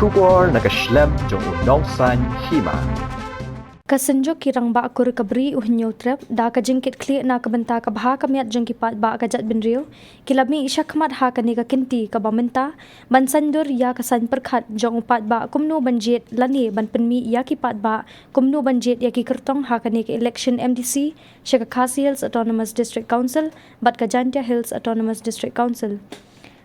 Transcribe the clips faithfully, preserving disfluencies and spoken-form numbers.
Khubor na ka shlem jong u nongsan hima. Ka Synjuk ki Rangbah Kur ka Bri u Hynñiewtrep, da ka jingkitkhlieh na ka bynta ka bha ka miat jong ki paidbah ka jaitbynriew, ki la mih shakhmat ha kane ka kynti kaba mynta, ban saiñdur ïa ka saiñ pyrkhat jong u paidbah kumno ban jied lane ban pynmih ïa ki paidbah kumno ban jied ïa ki kyrtong ha kane ka election M D C sha ka Khasi Hills Autonomous District Council bad ka Jaintia Hills Autonomous District Council.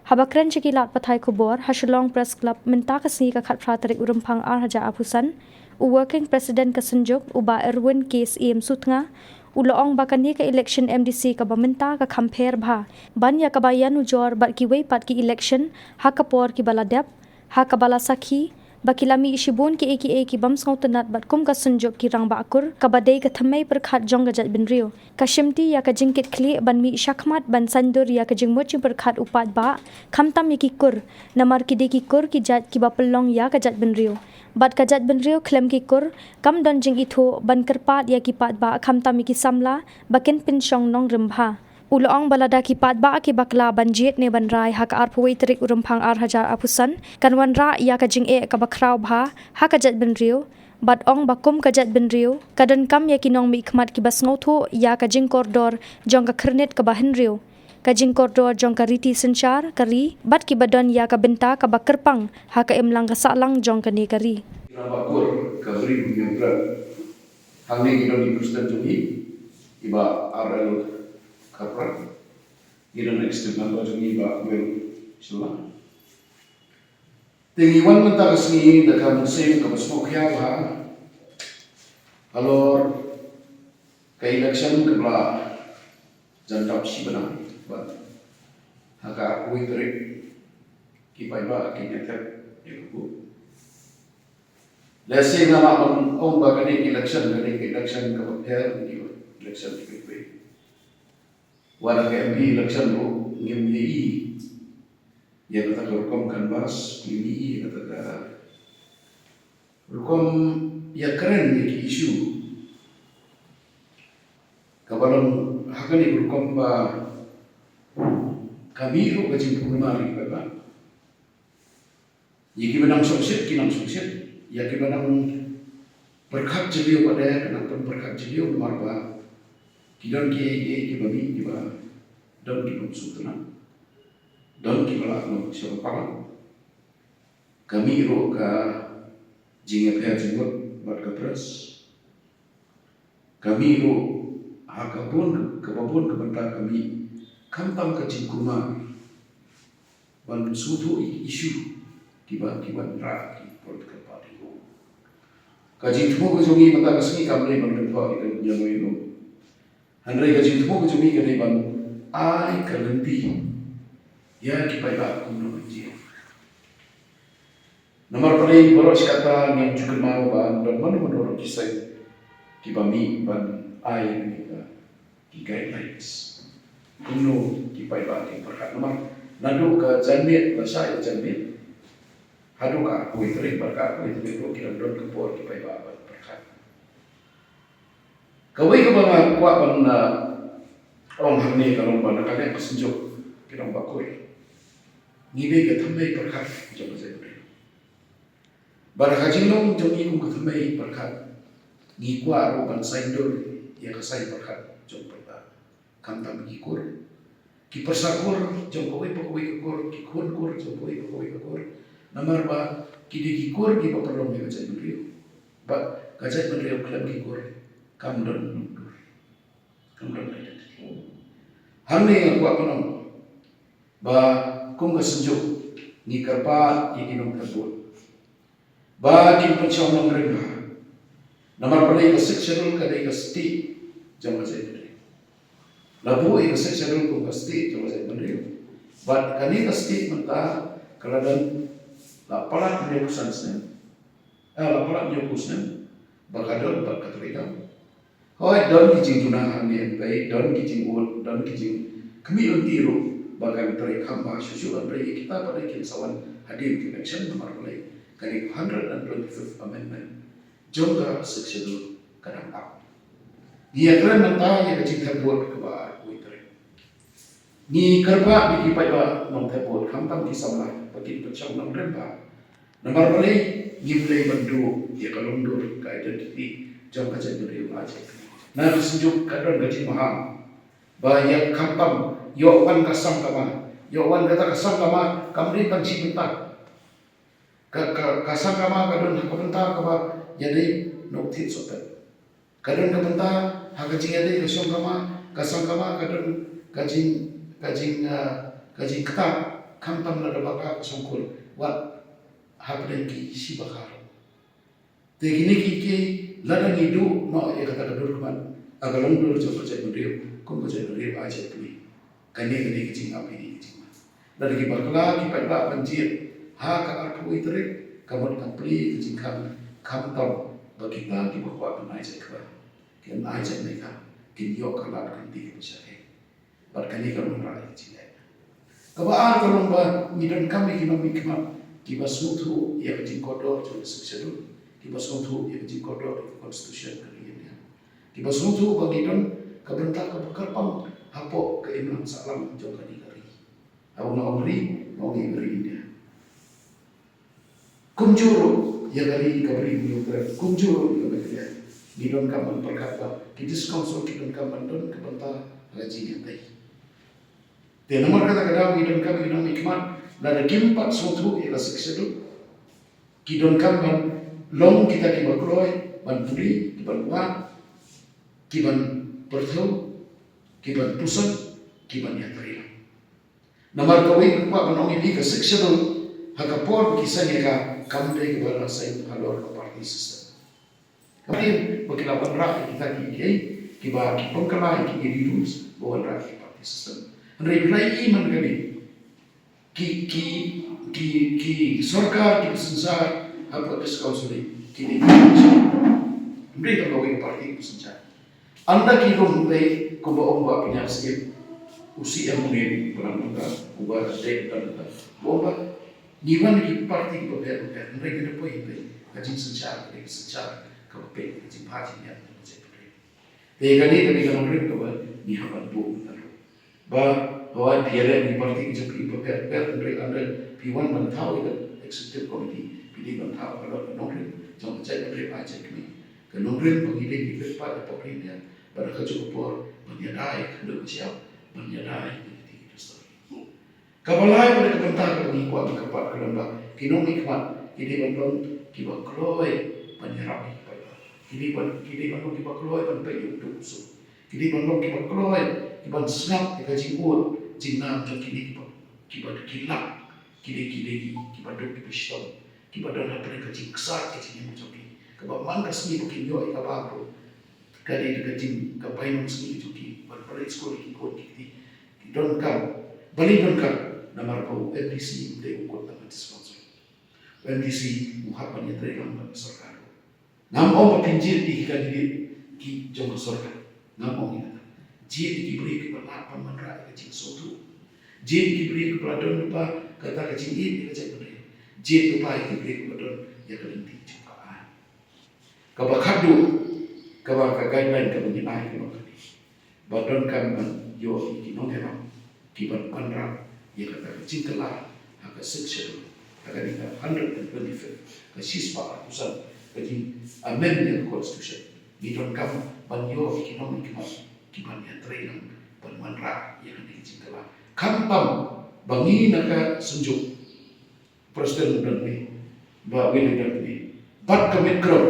Haba kren sha ki lad pathai khubor ha Shillong Press Club mynta ka sngi ka khatphra tarik u Rymphang ar hajar arphew san, u Working President ka Synjuk, u Bah Erwin K Syiem Sutnga, u la ong ba kane ka election M D C kaba mynta ka kham pher bha ban ïa kaba ïanujor bad kiwei pat ki election ha ka por kiba la dep, ha kaba la sakhi ba ki la mih shibun kiei kiei ki bym sngewtynnat bad kum ka Synjuk ki Rangbah Kur kaba dei ka thymmei pyrkhat jong ka jaitbynriew. Ka shimti ïa ka jingkitkhlieh ban mih shakhmat ban saiñdur ïa ka jingmut jingpyrkhat u paidbah, khamtam ïa ki kur, namar ki dei ki kur ki jait kiba pynlong ïa ka jaitbynriew. Bad ka jaitbynriew khlem ki kur kam don jingithuh ban kyrpad ïa ki paidbah khamtam ïa ki samla ba kin pynshong nongrim bha. U la ong ba lada ki paidbah ki bakla ban jied ne ban rai ha ka arphew wei tarik u Rymphang ar hajar arphew san, kan wanrah ïa ka jingeh kaba khraw bha ha ka jaitbynriew. Bad ong ba kum ka jaitbynriew ka donkam ïa ki nongmihkhmat kiba sngewthuh ïa ka jingkordor jong ka khyrnit kaba hynriew, ka jingkordor jong ka riti synshar ka ri bad kiba don ïa ka bynta kaba kyrpang ha ka imlang ka sahlang jong kane ka ri. Rangbah Kur ka Bri u Hynñiewtrep. Hangne ngi don i President jong ngi, i Bah R L Kharpran. Ngi don Executive Member jong ngi, Bah Will Shylla. Te ngi wan mynta ka sngi da ka mynsiem kaba sngewkhia bha halor ka election kaba la jan dap shi bnai bad ha ka arphew tarik ki paidbah kin ïa thep ïa ka vote. Lehse nga lah ban ong ba kane ka election, kane ka election kaba pher na ki election kiba pher. Wat la ka M P election ruh ngim ïohi ïa kata ka rukom canvass, ngim ïohi ïa kata ka rukom ïakren ïa ki issue kaba long ha kane ka rukom ba ka mih ruh ka jingpynmar ïa ki paidbah. Ïa kiba nang shongshit ki nang shongshit, ïa kiba nang pyrkhat jylliew pat de ki nang pynpyrkhat jylliew namar ba ki don kiei kiei kiba mih kiba don kiba sngewtynnat, don kiba lah long sha ba palat. Ka mih ruh ka jingïapher jingmut bad ka press. Ka mih ruh ha ka bun, kaba bun ka bynta ka mih khamtam ka jingkulmar ban sngewthuh ïa ki issue kiba, kiba wanrah ki political party ruh. Ka jingthmu ka jong ngi mynta ka sngi kam dei ban kynthoh ïa ka jingmut ruh. Hynrei ka jingthmu ka jong ngi ka dei ban ai ka lynti ïa ki paidbah kumno ban jied. Namar balei baroh shi katta ngim ju kynmaw ba don mano mano ruh ki seng kiba mih ban ai ïa ki guidelines kumno ki paidbah kin pyrkhat. Namar naduh ka janmiet, lashai ka janmiet haduh ka arphew tarik, bad ka arphew tarik ruh ki dang don ka por ki paidbah ban pyrkhat. Kawei kaba nga kwah ban, uh, ong hangne ka long ba na ka liang ka Synjuk ki Rangbah Kur, ngi dei ka thymmei pyrkhat jong ka jaitbynriew. Bad ha ka jinglong jong ngi kum ka thymmei pyrkhat, ngi kwah ruh ban saiñdur ïa ka saiñ pyrkhat jong paidbah. Khamtam ki kur, ki pyrsa kur jong kawei pa kawei ka kur, ki khun kur jong kawei pa kawei ka kur. Namar ba ki dei ki kur kiba pynlong ïa ka jaitbynriew. Bad ka jaitbynriew khlem ki kur kam don lyndur, kam don identity. Hangne nga kwah ban ong ba kum ka Synjuk ngi kyrpad ïa ki nongthep vote ba kin pynshong nongrim bha. Namar balei? Ka Sixth Schedule ka dei ka stieh jong ka jaitbynriew. La buh ïa ka Sixth Schedule kum ka stieh jong ka jaitbynriew. Bad kane ka stieh mynta ka la don, la palat hynñiewphew san snem. Eh, la palat hynñiewphew snem ba ka don bad ka treikam. Hooid, don ki jingduna hangne hangtai, don ki jingud, don ki jingkhmih lynti ruh ba kan treikam bha shuh shuh, hynrei kita pat de kin sa wan hadien ka election namar balei? Kane ka hundred and twenty-fifth amendment jong ka Sixth Schedule ka dang ap. Ngi ïakren mynta ïa ka jingthep vote kaba arphew tarik. Ngi kyrpad ïa ki paidbah nongthep vote, khamtam ki samla, ba kin pynshong nongrim bha. Namar balei? Ngim dei ban duh ïa ka longdur, ka identity jong ka jaitbynriew. Na ka Synjuk ka don ka jingmaham ba ïa khamtam ïoh wan ka Sangkama, ïoh wan kata ka Sangkama kam dei tang shi bynta. Ka, ka, ka Sangkama ka don ha ka bynta kaba ïadei na u thied sohpet. Ka don ka bynta ha ka jingïadei ka Sangkama, ka Sangkama ka don ka jing, ka jing, ah, ka jingktah, khamtam lada ba ka shongkun, wat hapdeng ki shi bakhar. Te kine kiei kiei lada ngi duh noh ïa kata ka dur khmat, ha ka longdur jong ka jaitbynriew, kum ka jaitbynriew ai jait kmie. Kane, kane ka jingap, kane ka jingma. Lada ki bakla ki paidbah ban jied ha ka arphew wei tarik, ka mut ka plie ka jingkhang, khamtam ba kita kiba kwah ban ai jingkyrpad, kin ai jingkyrpad, kin ïoh ka lad ka lynti kaba shyrkhei. Bad kane ka long rah ïa ka jingeh. Kaba ar ka long ba ngi donkam ïa ki nongmihkhmat kiba sngewthuh ïa ka jingkordor jong ka Sixth Schedule, kiba sngewthuh ïa ka jingkordor jong ka Constitution ka ri India, kiba sngewthuh ba ngi don ka bynta kaba kyrpang hapoh ka imlang sahlang jong kane ka ri. Haba nga ong ri, nga ong ïa ka ri India. Kumjuh ruh ïa ka ri, ka ri India, kumjuh ruh ïa ka Meghalaya. Ngi donkam ban pyrkhat ba ki District Council ki donkam ban don ka bynta ha ka jingïadei. Te namar kata ka daw ngi donkam ïa ki nongmihkhmat, lada kim pat sngewthuh ïa ka Sixth Schedule, ki donkam ban long kita kiba kloi ban pule, kiban wad, kiban pyrthew, kiban puson, kiban ïatrei lang. Namar kawei ka kwah ban ong ïa phi, ka Sixth Schedule ha ka por ba ki seng ïa ka, kam dei kaba la seng halor ka party system. Ka dei ba ki la wanrah ïa kita kiei kiei kiba ki pynkylla ïa ki rules ba wanrah ïa ki party system. Hynrei phi la ïohi man ka dei ki, ki, ki, ki sorkar kiba synshar hapoh District Council, ki dei, hynrei ka kawei ka party kiba synshar. Ynda ki rung hynrei kumba ong Bah Pynïar Syiem, u C M u ne u Bah Nangta, uba dei u Bah Nangta, u ong ba ngi wan ki party kiba pher bapher, hynrei ngi da poi hynrei ka jingsynshar ka dei ka synshar kaba peit ka jingbha jingïap jong ka jaitbynriew. Te kane ka dei ka nongrim kaba ngi hap ban buh mynta ruh. Ba hawai phi ïaleh ïa ki party ki jong phi bapher bapher, hynrei ynda phi wan ban thaw ïa ka executive committee, phi dei ban thaw halor ka nongrim jong ka jaitbynriew, ai jait kmie. Ka nongrim ba ngi dei ngi pynpaw ïa ka pop India, bad ha kajuh ka por ban ïada ïa ka khyndew ka shyiap, ban ïada ïa ka riti ka dustur. Kaba lai bad ka bynta kaba ngi kwah ban kyrpad ka long ba ki nongmihkhmat ki dei ban long kiba kloi ban ïarap ïa ki paidbah. Ki dei ban, ki dei ban long kiba kloi ban peit ïa u duk u suk. Ki dei ban long kiba kloi, kiban sngap ïa ka jingud jingnang jong kine kiba, kiba ki lak, ki dei, ki dei kiba duk kiba shitom, kiba don hapdeng ka jingksad ka jingim jong ki, kaba man ka sngi ba kin ïoh ïa ka bam ruh ka dei ka jing, ka bainong sngi jong ki ban pynleit skul ïa ki khun ki kti. Ki donkam, balei donkam? Namar ba u MDC um dei u kut tang ha District Council. U MDC u hap ban ïatrei lang bad ka sorkar. Ngam ong ba phin jied ïa ki candidate ki jong ka sorkar. Ngam ong ïa kata. Jied ïa ki briew kiba lah ban wanrah ïa ka jingsngewthuh. Jied ïa ki briew kiba la don lypa kata ka jingïeit ïa ka jaitbynriew. Jied lypa ïa ki briew kiba don ïa ka lynti jong ka aiñ. Kaba khatduh, kaba ka guideline kaba ngi ai kaba kane. Ba donkam ban ïoh ïa ki nongïalam kiban wanrah ïa kata ka jingkylla ha ka Sixth Schedule, ha kane ka hundred and twenty-fifth, ka shispah arphew san ka jing amend ïa ka Constitution. Ngi donkam ban ïoh ïa ki nongmihkhmat kiban ïatrei lang ban wanrah ïa kane ka jingkylla. Khamtam ba ngi na ka Synjuk, President u don ne, Bah Will u don ne, bad ka Met Krom,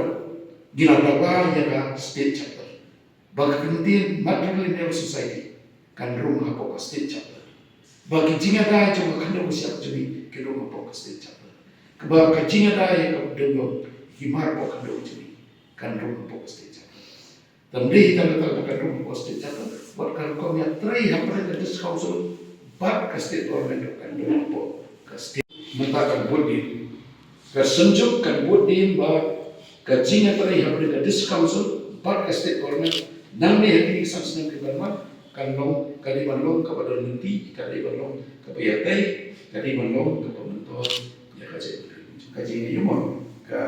ngi la dawa ïa ka state chapter. Ba ka kyntien Matrilineal Society kan rung hapoh ka state chapter. Ba ki jingïada jong ka khyndew ka shyiap jong ngi kin rung hapoh ka state chapter. Ba ka jingïada ïa ka dewïong, ki mar hapoh ka khyndew jong ngi kan rung hapoh ka state chapter. Te ym dei tang kata ba kan rung hapoh state chapter, wat ka rukom ïatrei hapdeng ka District Council bad ka state government ruh kan rung hapoh ka state. Mynta kan bud dien, ka Synjuk kan bud dien ba ka jingïatrei hapdeng ka District Council bad ka state government nangne ha kine ki san snem kiban wan kan long, ka dei ban long kaba don lynti, ka dei ban long kaba ïatai, ka dei ban long kaba myntoi ïa ka jingïatrei. Ka jingïatrei ka,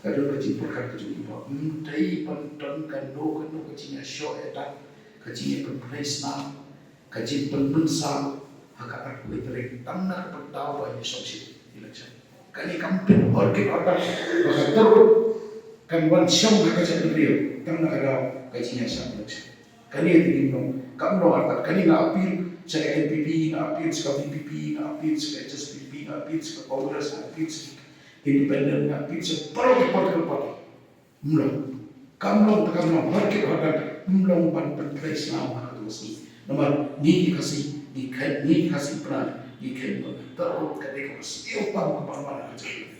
ka don ka jingpyrkhat ka jong ki ba ym dei ban don kano kano ka jingïashoh ïadat, ka jingïapynpynleit snam, ka jingpynmynsaw ha ka arphew wei tarik tang na ka daw ba ïa shongshit election. Kane kam pynhor kit hor kit ba ka target kan wan shong ha ka jaitbynriew tang na ka daw ka jingïaishah election. Kane te ngim long, kam long artat. Kane nga appeal sha ka N P P, nga appeal sha ka V P P, nga appeal sha ka H S P P, nga appeal sha ka Congress, nga appeal sha ka Independent, nga appeal sha baroh ki political party. Mlong. Kam long te kam long, hor kit hor kit, mlong ban pyntrei shnam ha ka dusni. Namar ngi ki Khasi, ngi kheiñ, ngi ki Khasi Pnar, ngi kheiñ ba ka tarot ka dei kaba sniew tam kaba wan ha ka jaitbynriew.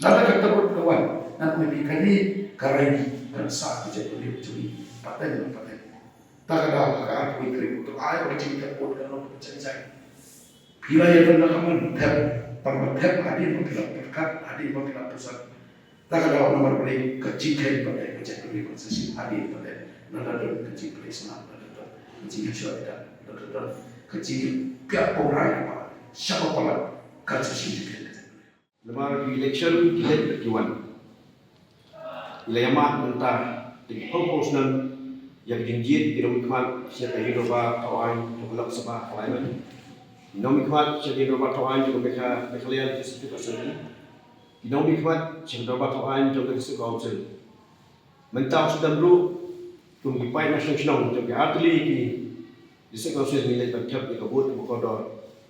Lada ka tarot ka wan, ngan ong ïa phi kane ka rai ngi ban sah ka jaitbynriew jong ngi pateng na pateng. Ta ka daw ha ka arphew wei tarik to ai ba ka jingthep vote kan long kaba jai jai. Phi la ïa don na ka mon thep, tang ba thep hadien ba phi la pyrkhat, hadien ba phi la pyrshang. Ta ka daw namar balei ka jingkheiñ ba dei ka jingkheiñ ba sa shisien hadien ba dei. Lada don ka jingpynlong sngap, lada don ka jingïaishah ïa ka, lada don ka jingpynpiah pynrai ba sha ba palat kan sa shisien jingkheiñ ka jingpynlong. Namar ki election ki leit bad ki wan. Ngi la ïamad mynta da ki phew phew snem ïa ka jingjied ki nongmihkhmat sha ka Ïing Dorbar Thawaiñ jong ka Lok Sabha Parliament, ki nongmihkhmat sha ka Ïing Dorbar Thawaiñ jong ka Megha-, Meghalaya Legislative Assembly, ki nongmihkhmat sha ka Dorbar Thawaiñ jong ka District Council. Mynta u sdang ruh kum ki paid nongshong shnong jong ki artylli ki District Council ngi leit ban thep ïa ka vote kaba kordor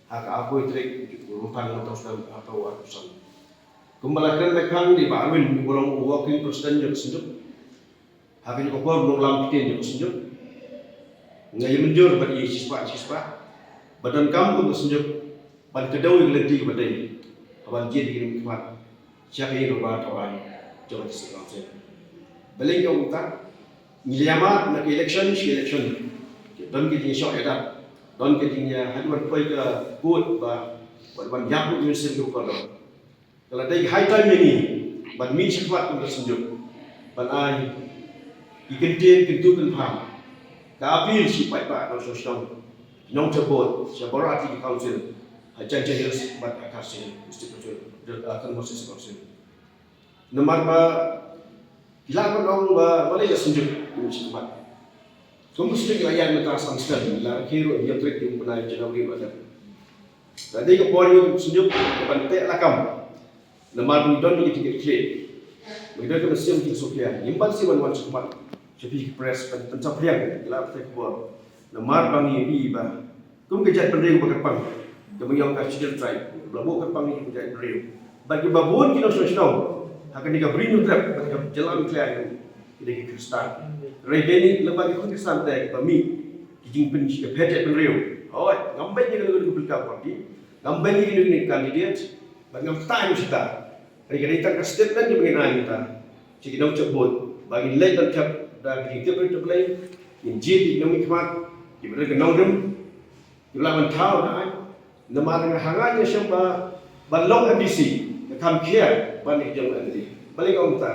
ha ka arphew tarik u Rymphang, mynta u sdang arphew arphew san. Kumba la kren mynta dei Bah Arwin uba long u working president jong ka Synjuk. Ha kane ka por u nongïalam ktien jong ka Synjuk. Nga ïa mynjur bad i shispah shispah ba donkam kum ka Synjuk ban kdew ïa ka lynti kaba dei ha ban jied ïa ki nongmihkhmat sha ka Ïing Dorbar Thawaiñ jong ka District Council. Balei nga ong kumta? Ngi la ïamad na ka election sha ka election. Don ka jingïashoh ïadat, don ka jingïa haduh ban poi ka vote ba, ba ban ïap ruh ki mynsiem kiba kordor. Ka la dei ka high time ïa ngi ban mih shakhmat kum ka Synjuk ban ai ki kyntien kyntu kynpham, ka appeal sha ki paidbah nongshong shnong, ki nongthep vote sha baroh artylli ki council ha Jaintia Hills bad ha Khasi Hills District Council, ha Autonomous District Council. Namar ba ki lah ban ong ba balei ka Synjuk ym mih shakhmat. Kum ka Synjuk ngi la ïaid mynta san snem, ngi la rakhe ruh hynñiew tarik jong u bnai January ba dep. La dei ka por ïa u Synjuk ban teh lakam. Namar ba ngi don ïa ka jingkitkhlieh, ba ngi don ka mynsiem jingshukriah, ngim pan shuh ban wan shakhmat sha phi ki press ban pynsaphriang ïa la ka khubor. Namar ba ngi ïohi ba kum ka jaitbynriew ba kyrpang, kaba ngi ong ka Scheduled Tribe, ba la buh kyrpang ïa ka jaitbynriew. Bad kiba bun ki nongshong shnong ha kane ka Bri Hynñiewtrep bad ka jylla Meghalaya ki dei ki Khristan. Hynrei dei ni lem bad ki khun Khristan te kiba mih ki jingpyn, ki phet jaitbynriew. Hooid, ngam beiñ ïa kano kano ka political party, ngam beiñ ïa kano kano ka candidate, bad ngam ktah ïa u shata. Hynrei ka dei tang ka statement kaba ngin ai mynta sha ki nongthep vote ba ngin leit ban thep da ka jingtip rit U Blei, ngin jied ïa ki nongmihkhmat kiba don ka nongrim, kiba lah ban thaw da ai. Namar nga, ha nga nga shem ba ban long M D C nga kham khia ban ïa ki jong M L A. Balei nga ong kumta?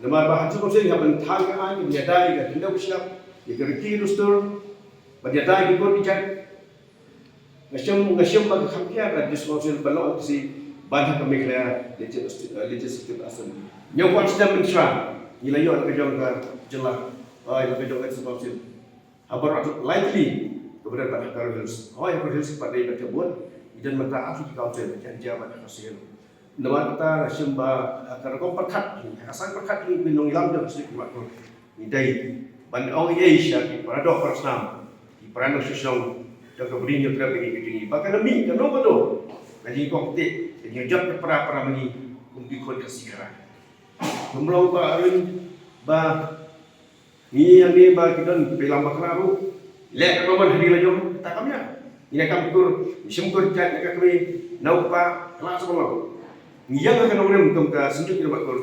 Namar ba ha District Council nga ban thaw ka ai, ban ïada ïa ka khyndew ka shyiap, ïa ka riti ka dustur, ban ïada ïa ki kur ki jait. Nga shem, nga shem ba nga kham khia ha District Council ban long M D C ban ha ka Meghalaya Legislat-, eh, Legislative Assembly. Hynñiew phew san snem mynshwa ngi la ïoh la ka jong ka jylla, eh, la ka jong ka District Council. Ha baroh lai tylli kaba don bad ha Garo Hills. Hooid, ha Garo Hills pat dei ban thep vote, ngi don mynta artylli ki council, Jaintia bad ha Khasi Hills. Namar kata nga shem ba ha ka rukom pyrkhat jong ngi, ha ka saiñ pyrkhat jong ngi ki nongïalam jong ka Synjuk Khyndiat Kur, ngi dei ban ong ei ei sha ki para doh para snam, ki para nongshong shnong jong ka Bri Hynñiewtrep jong ngi, ka jong ngi, ba kan mih kano kano ka jingkongtih, ka jingjot ka para para ma ngi kum ki khun Khasi Khara. Kumba ong Bah Arwin ba ngi hangne ba ki don Peilam Bakla ruh, leh katba mon ha ri la jong, kata kam ïa. Ngi na kam kur, ngi shim kur jait na ka kmie, na u kpa, ka lah sha ba long. Ngi ïeng ha ka nongrim kum ka Synjuk Khyndiat Kur.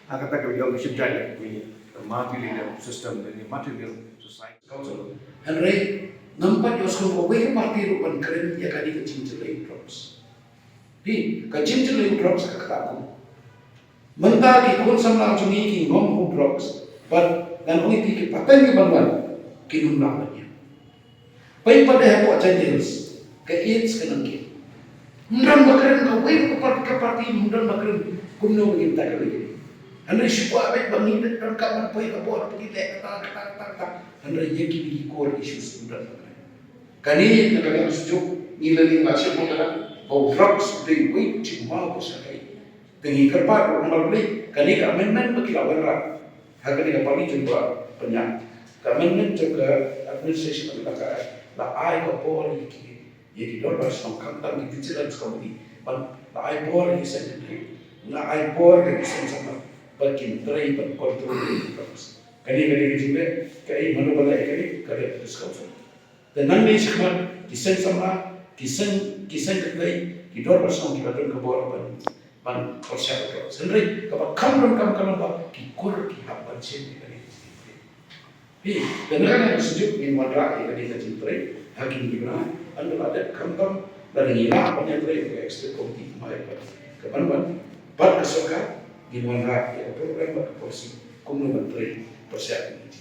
Ha kata ka ïong ngi shim jait na ka kmie, ka matrilineal system, ka matrilineal society. Hynrei ngam pat ïohsngew kawei ka party ruh ban kren ïa kane ka jingjyllei u drugs. Phi, ka jingjyllei u drugs ka ktah kum. Mynta ki khun samla jong ngi ki ngam u drugs, bad ngan ong ïa phi, ki pateng ki ban wan, kin ym lah ban ïa. Peit pat hapoh Jaintia Hills, ka AIDS ka nang kit. Ym don ba kren kawei ka par-, ka party, ym don ba kren kumno ba ngin tackle ïa. Hynrei shu kwah beit ba ngi donkam ban poi ha bor, ba ngi leh kata, kata, kata, kata. Hynrei ïa kine ki core issues ym don ba kren. Kane na ka liang Synjuk ngi la ïeng la shu ba kata, ba u drugs u dei uwei u jingmaw ba shyrkhei. Te ngi kyrpad ruh namar balei kane ka amendment ba ki la wanrah ha kane ka party jong ka pynïaid, ka amendment jong ka Administration of Elaka Act la ai ka bor ïa ki, ïa ki dorbar shnong, khamtam ki Vigilance Committee, ban la ai bor ïa ki seng kynthei, la ai bor ïa ki seng samla ba kin trei ban control ïa ki drugs. Kane kane ka jingleh, kaei mano ba leh kane, ka leh ka District Council. Te nangne shakhmat ki seng samla, ki seng, ki seng kynthei, ki dorbar shnong ki la don ka bor ban, ban pyrshah ïa ka. Hynrei kaba kham donkam ka long ba ki kur ki hap ban shim ïa kane ka jingtrei. Hi, te na kane ka shuh ngin wanrah ïa kane ka jingtrei ha kine ki bnai. Ynda la dep khamtam, lada ngi lah ban ïatrei ïa ka Executive Committee, kumba ïa ka, ka ban ban bad ka sorkar, ngin wanrah ïa ka program bad ka policy kumno ban trei pyrshah ïa kine ki